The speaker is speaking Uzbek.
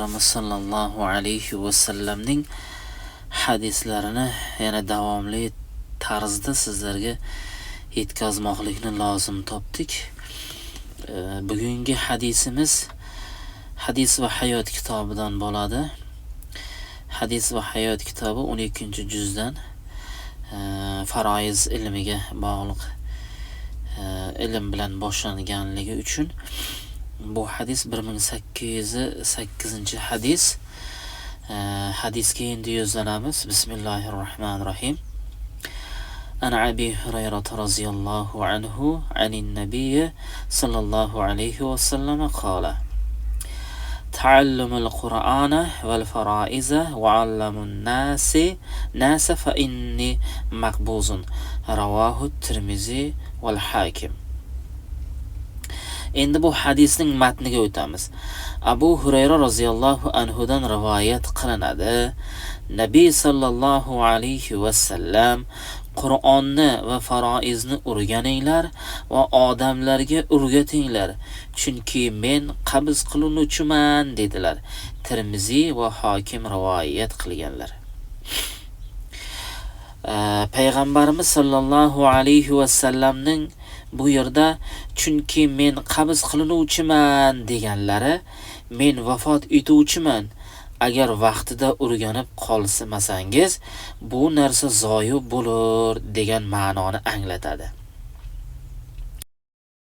Payg'ambarimiz sollallohu alayhi vasallamning hadislarini yana davomli tarzda sizlarga yetkazmoqlikni lozim topdik. Bugungi hadisimiz Hadis va hayot kitobidan bo'ladi. Hadis va hayot kitobi 12-juzdan faroiz ilmiga bog'liq ilm bilan boshlanganligi uchun bu hadis 1808-hadis. Hadisga endi yuzlanamiz. Bismillahir rohmanir rohim. An Abi Hurayra roziyallohu anhu anin nabiy sallallohu alayhi vasallam qala: تعلموا القرآن والفرائز وعلموا الناس فإني مقبوض. رواه الترمذي والحاكم. Endi bu hadisning matniga o'tamiz. Abu Hurayra roziyallohu anhudan rivoyat qilinadi. Nabiy sallallohu alayhi vasallam: "Qur'onni va faroizni o'rganinglar va odamlarga o'rgatinglar, chunki men qabz qilinuvchiman", dedilar. Termiziy va Hokim rivoyat qilganlar. Payg'ambarimiz sollallohu alayhi vasallamning bu yerda "chunki men qabz qilinuvchiman" deganlari, men vafot etuvchiman, agar vaqtida o'rganib qolmasangiz, bu narsa zoyi bo'lur degan ma'noni anglatadi.